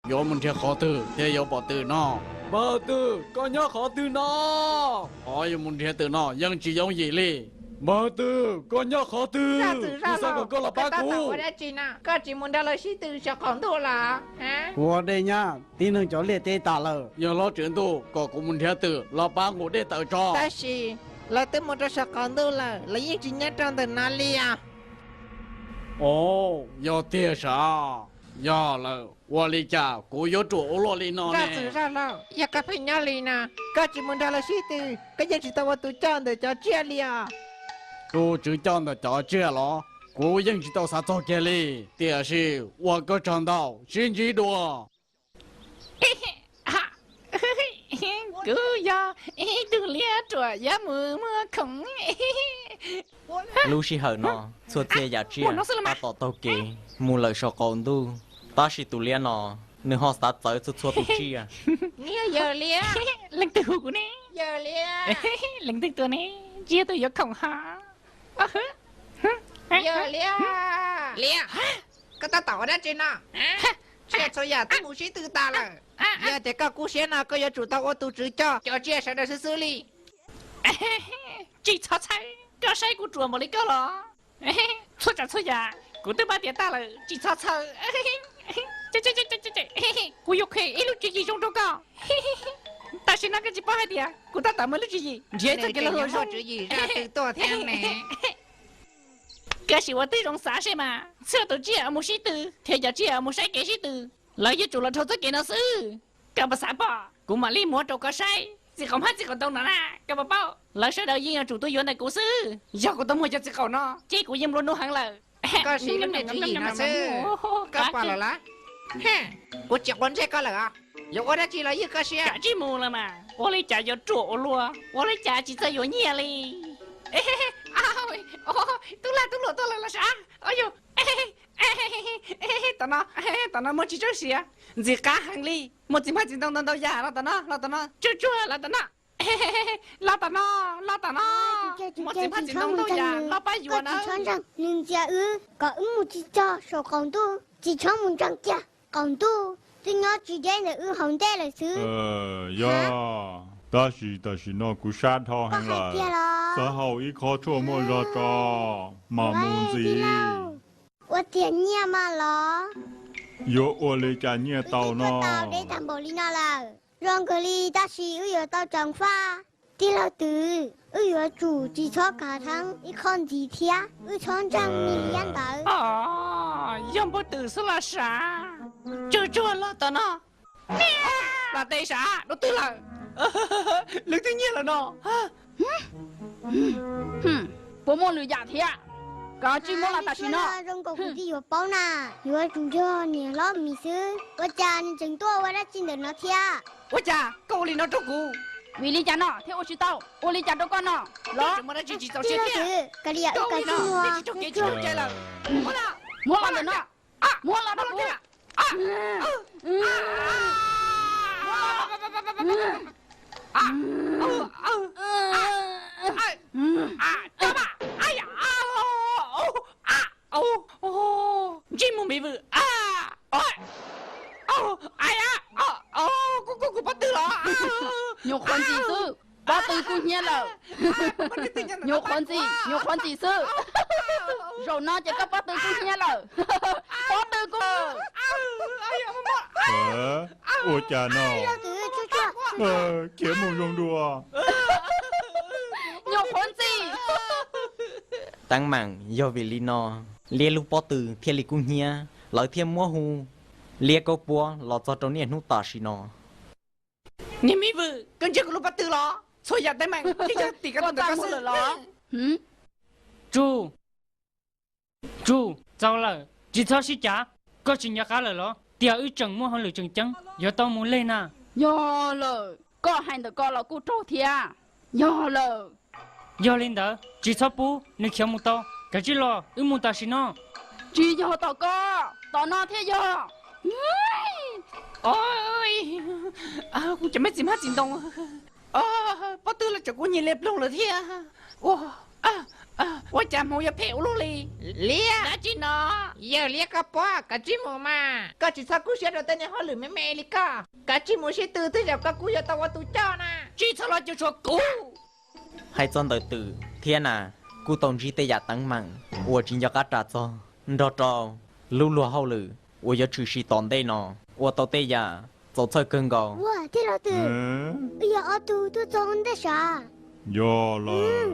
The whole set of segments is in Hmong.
Yuav mus nrhiav qhov twg thiaj yuav pom twm no? Npawg twg, koj nyob qhov twg no? Qhov yuav mus nrhiav twm no yeej tsis yooj yim li. Npawg twg, koj nyob qhov twg? Kuv xav kom koj los pab kuv. Koj tsis mus nrog lawv sib tw saum qaum ntuj los? Ua dej nyab, tib neeg cov liaj teb tas lawm. Yog hlob tswv ntuj kom kuv mus nrhiav twm los pab nqus dej tawm tso. Tab sis lawv twb mus rau saum qaum ntuj lawm, lawv yeej tsis nyob rau ntawm no li os. Ov, yog tiag sav. Yog lawm, ua li cas kuv yuav ruam ua luaj li no ne? Zaj txwm Zaj Laug, yog koj pheej nyob li no, koj tsis mus nrog lawv sib tw, koj yeej tsis tau ua tus coj ntawm cov tsiaj li os. Tus tswv coj ntawm cov tsiaj los? Kuv yeej tsis tau xav txog kiag li, tiam sis ua koj tsaug ntau, sib ntsib dua. Kuv yog ib tug liab ruam yuav mus muag khoom. Lub sij hawm no, txhua txhia yam tsiaj tab tom taug kev mus lawm saum qaum ntuj, tab sis tus liab no nws ho xav txawv txhua txhua tus tsiaj. Yawg liab, leej twg hu kuv ne? Yawg liab, leej twg tuaj ne? Tsiaj twg yuav khoom ha? Yawg liab, liab, koj tab tom ua dab tsi no? Tsiaj txhua yam twb mus sib tw tas lawm. Yog tias koj kub siab no koj yuav tsum tau ua tus tswv coj cov tsiaj sawv daws xwb xwb li. Tsis txhob txhawj, koj saib kuv ruam npaum li koj los? Txhua tsav txhua yam kuv twb pab tiav tag lawm, tsis txhob txhawj. Kuv yuav qhia ib lub tswv yim zoo rau koj. Tam sim no koj tsis paub hais tias kuv tab tom muaj lub tswv yim nrhiav txoj kev los hlub zoo. Tswv yim zaj twg tuaj thiab ne? Koj sim ua tib zoo xav seb mas, txhua tus tsiaj uas mus sib tw thiab cov tsiaj uas mus saib kev sib tw, lawv yuav tsum los dhau txoj kev no xwb. Koj puas xav pom? Kuv mam li muab rau koj saib. Txiv qaum hmab txiv qaum ntoo no na, koj puas paub? Lawv sawv daws yeej yuav tsum tuaj yuav ntawm kuv xwb. Yog kuv tau muag cov txiv qaum no ces kuv yeej nplua nuj heev lawm. Koj siv lub niag tswv yim no xwb, koj pom lawm los? Kuv tsis quav ntsej koj lawm os. Yuav ua dab tsi los ywj koj siab. Kav tsij mus lawm mas, ua li cas yuav ruam ua luaj, ua li cas tsis txawj yuav nyiaj li. Tub lag tub luam tuaj lawm los sav. Yog, tom no, tom no muaj tsis tsob siav ntxim qab heev li. Muaj txiv hmab txiv ntoo ntau ntau yam los tom no, los tom no, tsuag tsuag los tom no. Los tom no, los tom no. Muaj txiv hmab txiv ntoo ntau yam los pab yuav na. Nws ntxias wb kom wb mus tsis txog saum qaum ntuj, tsis txhob mus ntseeg kiag. Qaum ntuj twb nyob tsis deb ntawm wb hauv ntej lawm xwb. Yog, tab sis tam sim no kuv sab dhau heev lawm, xav haus ib qho tshuaj muaj zog tso mam mus ntxiv. Ua tiag nyiaj mas los? Yuav ua li cas nyiaj tau no? Deb tag npaum li no lawm. Zoo kawg li, tab sis wb yuav tau ceev faj. Tij laug Twm, wb yuav tsum tsis txhob kav theeb ib qho ntxiv thiab, wb txhob ntseeg niag liab ntawd. Yog npawg Twm xwb los sav. Tsuag tsuag los tom no. Los tes sav, dua twg lawm? Lwm twg nyiaj lawm no? Puas muaj lwm yam thiab? Koj tsij muab los tam sim no. Zoo nkaus kuv twb yuav paub na, yuav tsum yog niam hlob Mim xwb, ua cas nws tseem tuaj ua dab tsi ntawm no thiab? Ua cas koj ua li no rau kuv? Vim li cas no thiaj ua tsis tau? Ua li cas rau koj no los? Koj li wb kav tsij muag. Muab los ntawm no. Muab los rau kuv. Ntsej muag Mim Vwm. Kuv, kuv, kuv pob tw los? Nyuam qhuav ntxim xwb, pob tw kub hnyiab lawm. Nyuam qhuav ntxim, nyuam qhuav ntxim xwb. Zaum no ces koj pob tw kub hnyiab lawm. Pob tw kub. Ua cas no? Khiav mus zoo dua. Nyuam qhuav ntxim. Teeb meem yog vim li no, liab lub pob tw thiaj li kub hnyiab, lawv thiaj muab hu liab kaub puab los txog rau niaj hnub tam sim no. Niag Mim Vwm, koj ntsia kuv lub pob tw los? Txhua yam teeb meem twb yog tim koj ntawm koj xwb los. Tsuj, Tsuj, txaus lawm, tsis txhob sib cav. Koj tsis nco qab lawm los tias wb tseem muaj hauj lwm tseem ceeb yuav tau mus leg na? Yog lawm, koj hais ntawm ko los kuj raug thiab. Yog lawm. Yog li ntawd tsis txhob pub nws khiav mus tau, kav tsij los wb mus tam sim no. Tsis yog tom ko, tom no thiaj yog. Kuv cov me txiv hmab txiv ntoo, pob tw los tseem kub hnyiab liab ploog lawm thiab. Ua cas hmoov yuav phem ua luaj li? Liab, dab tsi no? Yawg Liab koj pom, kav tsij mus mas. Koj tsis txhob kub siab rau tej niag hauj lwm me me li koj. Kav tsij mus sib tw, tej zaum koj kuj yuav tau ua tus coj na. Tsis txhob los cuag tshuav kuv. Hais txog ntawm twm thiab nas, kuj tau ntsib tej yam teeb meem uas tsis nco qab ras txog, nrog rau lub luag hauj lwm uas yuav tshwm sim tom ntej no ua tau tej yam txaus txhawj kawg nkaus. Ua, tij laug twm, wb yog ob tug tuaj txog ntej sav. Yog lawm,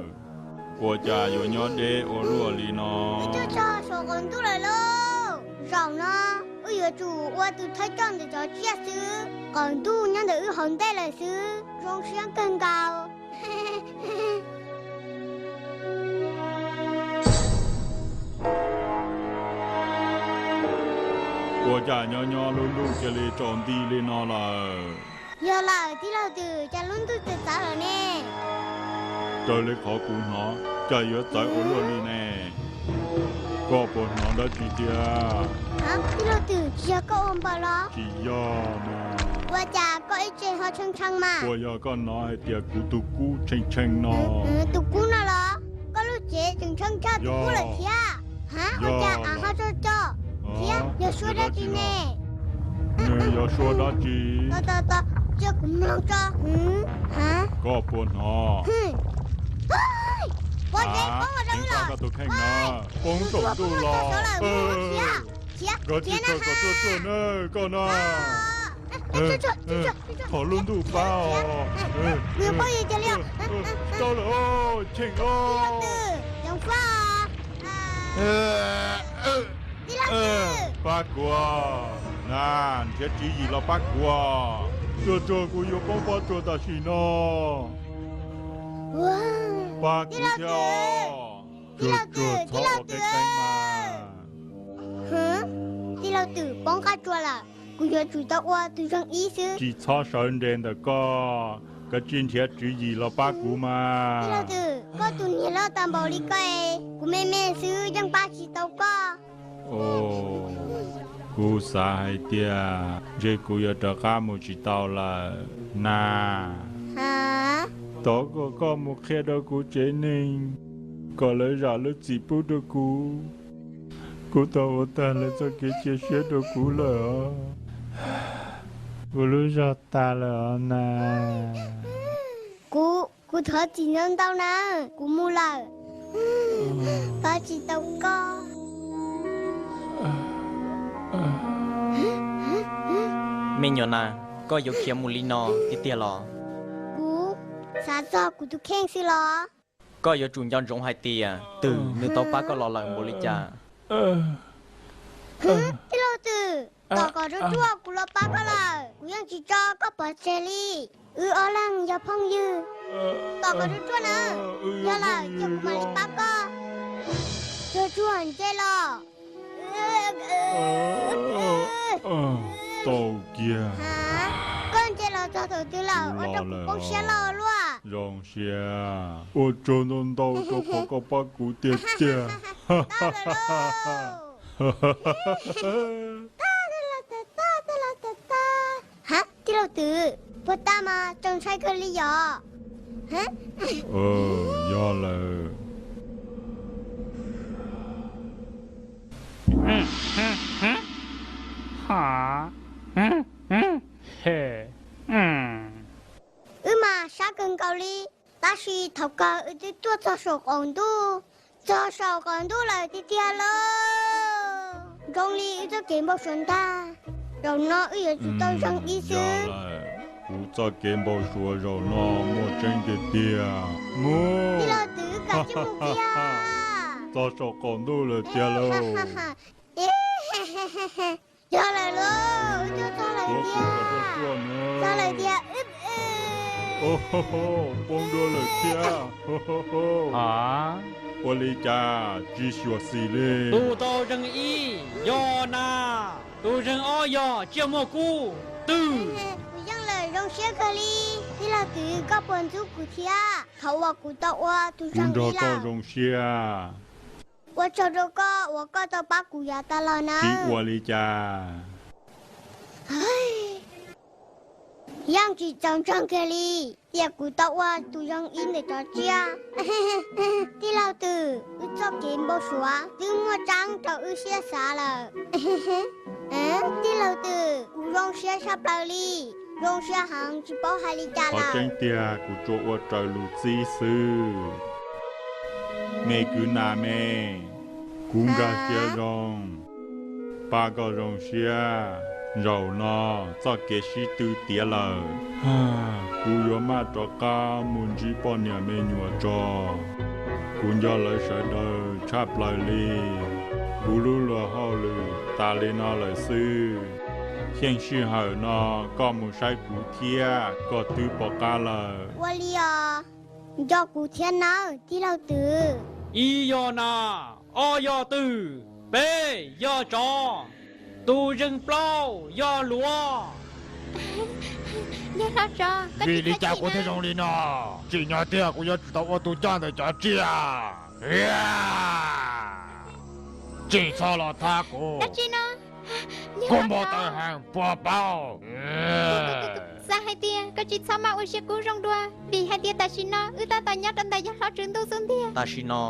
ua cas yuav nyob deb ua luaj li no? Wb tuaj txog saum qaum ntuj lawm lauj. Zaum no wb yuav tsum ua tus thawj coj ntawm cov tsiaj xwb. Qaum ntuj nyob ntawm wb hauv ntej lawm xwb, zoo siab kawg nkaus. Ua cas nyob nyob lub ntuj cia li tsaus nti li no lawm? Yog lawm tij laug twm, cas lub ntuj txawv txawv lawm ne? Raws li qhov kuv hnov, cas yuav txawv ua luaj li ne? Koj puas hnov dab tsi tiag? Tij laug twm, tsis yog koj ua npaws los? Tsis yog mas. Ua cas koj ib tse ho tshee tshee mas? Puas yog koj hnov hais tias kuv tus kub tshee tshee no? Tus kub no los? Koj lub cev tseem tshee tshaj tus kub lawm thiab. Ha, ua cas av ho tso co thiab? Yog suab dab tsi ne? Nws yog suab dab tsi? Cia kuv mloog tso. Ha, koj puas hnov? Pob zeb poob los rau wb lawm. Koj tus kheej na, poob saum ntuj los. Khiav, khiav na, koj na. Qhov lub ntuj pab os. Tau lawm, cheem os. Pab kuv, na, nrhiav tswv yim los pab kuv. Tsuag tsuag kuv yuav poob pob tsuas tam sim no. Pab kuv thiab. Tsuag tsuag txhob ua qeeb qeeb mas. Tij laug twm, poob qab tsuas lawm, kuv yuav tsum tau ua tus zeeg ib xwb. Tsis txhob sawv nres ntawm koj, kav tsij nrhiav tswv yim los pab kuv mas. Tij laug twm, koj tus niag loj tas npaum li koj, kuv me me xwb yeej pab tsis tau koj. Kuv xav hais tias ntshe kuv yuav rov qab mus tsis tau lawm na. Thov kom koj mus qhia rau kuv tsev neeg kom lawv zam lub txim pub rau kuv. Kuv tau ua tag lawv txoj kev cia siab rau kuv lawm os. Kuv lub zog tas lawm os na. Kuv, kuv thov txim ntau ntau na, kuv mus lawm. Pab tsis tau koj. Me nyuam na, koj yuav khiav mus li no tiag tiag los? Kuv xav txog kuv tus kheej xwb los? Koj yuav tsum nco ntsoov hais tias twm nws tau pab koj los lawm npaum li cas. Tij laug twm, tom kom ruaj ruaj, kuv los pab koj lawm, kuv yeej tsis tso koj pov tseg li. Wb ob leeg yog phooj ywg, tom kom ruaj ruaj na. Yog lawm ces kuv mam li pab koj. Ruaj ruaj, nce los. Tau kiag. Koj nce los txog thaum twg lawm, ua rau kuv poob siab loj luaj. Zoo siab, ua tsaug ntau ntau rau qhov koj pab kuv tiag tiag. Ha, tij laug twm, puag ta mas txaus ntshai kawg li yom. Yog lawm. Wb mas sab kawg nkaus li, tab sis thaum kawg wb twb tuaj txog saum qaum ntuj, txog saum qaum ntuj lawm tiag tiag lauj. Zoo li wb txoj kev npau suav ntag, zaum no wb yuav tsum tau zeeg ib xwb. Kuv txoj kev npau suav zaum no muaj tseeb tiag tiag. Mus, tij laug twm, wb kav tsij mus kiag. Txog saum qaum ntuj lawm tiag lauj. Yog lawm lauj, wb twb txog lawm tiag. Txog lawm tiag. Poob dua lawm thiab. Ua li cas tsis xyuam xim li? Tus tau zeeg ib yog nas, tus zeeg ob yog tsiaj muaj kub twm. Kuv yeej lawm, zoo siab kawg li. Tij laug twm, koj puas ntxub kuv thiab, qhov uas kuv tau ua tus zeeg ib los? Zoo siab. Ua tsaug rau koj uas koj tau pab kuv yav tas los na. Tsis ua li cas. Yeej tsis txaus ntseeg kiag li, tias kuv tau ua tus zoo ib ntawm cov tsiaj. Tij laug Twm, wb txoj kev npau suav twb muaj tseeb raws wb siab xav lawm. Tij laug Twm, kuv zoo siab tshaj plaws li, zoo siab heev tsis paub hais li cas lawm. Qhov tseeb tiag kuv tsuas ua raws lus txib xwb. Me kwv Nas me, kuv nkag siab zoo, pab koj zoo siab. Zaum no txoj kev sib tw tiav lawm, kuv yuav maj rov qab mus ntsib poj niam me nyuam tso. Kuv nco lawv sawv daws tshaj plaws li. Kuv lub luag hauj lwm tas li no lawm xwb. Xyeej sij hawm no koj mus saib kuv thiab, koj twb pom qab lawm. Ua li os, nco kuv thiab nawb tij laug Twm. Ib yog nas, ob yog twm, peb yog tsov, tus zeej plaub yog luav. Vim li cas kuv thiaj zoo li no? Tsim nyog tiag kuv yuav tsum tau ua tus coj ntawm cov tsiaj. Tsis txhob los thab kuv. Kuv npau taws heev puas paub? Xav hais tias koj tsis txhob maj ua siab kub zoo dua, vim hais tias tam sim no wb tab tom nyob rau ntawm yawg hlob tswv ntuj xub ntiag. Tam sim no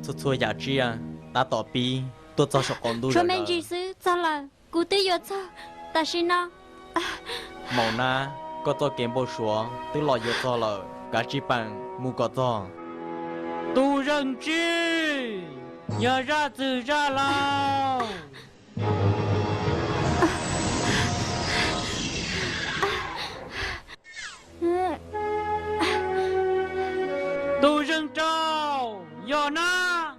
txhua txhua yam tsiaj tab tom pib tuaj txog saum qaum ntuj. Tshuav me ntsis xwb txog lawm, kuv twb yuav txog tam sim no. Maum nab, koj txoj kev npau suav twb los yuav txog lawm, kav tsij peem mus kom txog. Tus zeej tsib, yog zaj txwg zaj laug. Tus zeej rau, yog nab.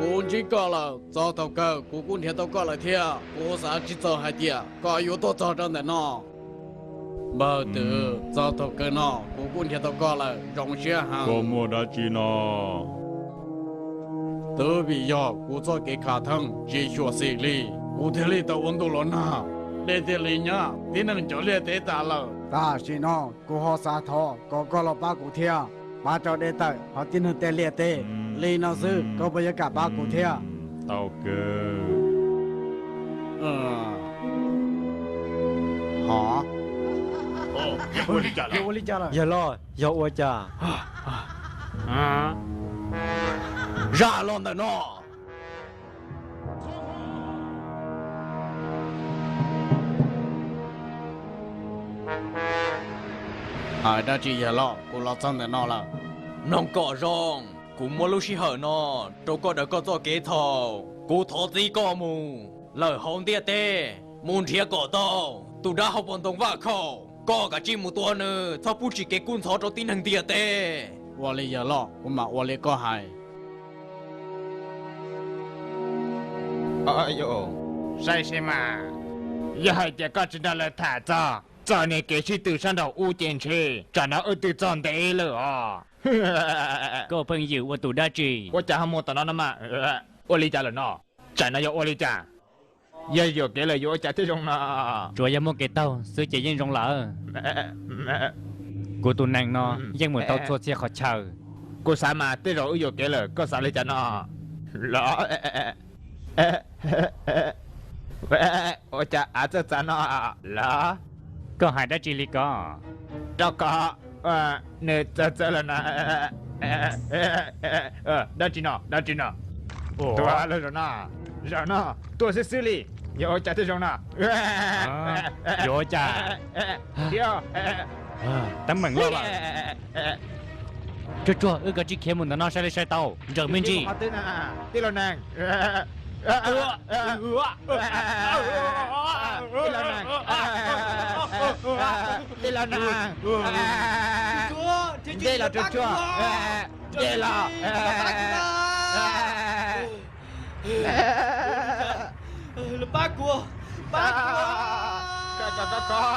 Kuv ntsib koj lawm, txog thaum kawg kuv kuj nrhiav tau koj lawm thiab. Kuv xav tsis txog hais tias koj yuav tuaj txog rau ntawm no. Npawg Twm, txog thaum kawg no kuv kuj nrhiav tau koj lawm, zoo siab heev. Koj muaj dab tsi no? Twb vim yog kuv txoj kev khav theeb tsis xyuam xim li, kuv thiaj li tau ua ntuj los nag, dej thiaj li nyab tib neeg cov liaj teb tas lawm. Tam sim no kuv ho xav thov kom koj los pab kuv thiab, pab rau dej tawm hauv tib neeg tej liaj teb. Li no xwb koj puas yuav kam pab kuv thiab? Tau kawg. Yawg loj, yog ua cas? Zaj los ntawm no. Hais dab tsi yawg loj, kuv los txog ntawm no lawm. Mloog kom zoo, kuv muab lub sij hawm no rau koj daws koj txoj kev txhaum. Kuv thov txib koj mus lawm hauv ntiaj teb, mus nrhiav kom tau tus dab hau pos ntoo Vaj Khaum. Koj kav tsij mus tua nws, txhob pub tsis kev kub ntxhov rau tib neeg ntiaj teb. Ua li yawg loj, kuv mam ua li koj hais. Saib seb mas, yog hais tias koj tsis nrog lawv tham txog txoj niag kev sib tw sab nraum ub ces ntshe tsam no wb twb txog ntev lawm os. Koj pheej ywm ua tus dab tsi? Ua cas ho mus tom no no mas? Ua li cas lawm no? Tsam no yog ua li cas? Yog yuam kev lawm yuav ua cas thiaj zoo no? Tsuas yog muaj kev taug xwb ces yeej zoo lawm. Kuv tus nees no yeej mus tau txhua txhia qhov chaw. Kuv xav mas tej zaum wb yuam kev lawm, koj xav li cas no? Los, ua cas av txawj txav no los? Koj hais dab tsi li ko? Rau qhov nws txawv txawv los no. Dab tsi no, dab tsi no? Tuaj los zaum no, zaum no, tuaj xwb xwb li, yog ua cas thiaj zoo no? Yuav ua cas? Teeb meem loj lawm. Tsuag tsuag, wb kav tsij khiav mus ntawm no sai li sai tau, ntsawm me ntsis. Tij laug neeg. Tij laug neeg. Tij laug neeg. Nce los tsuag tsuag. Nce los. Pab kuv, pab kuv.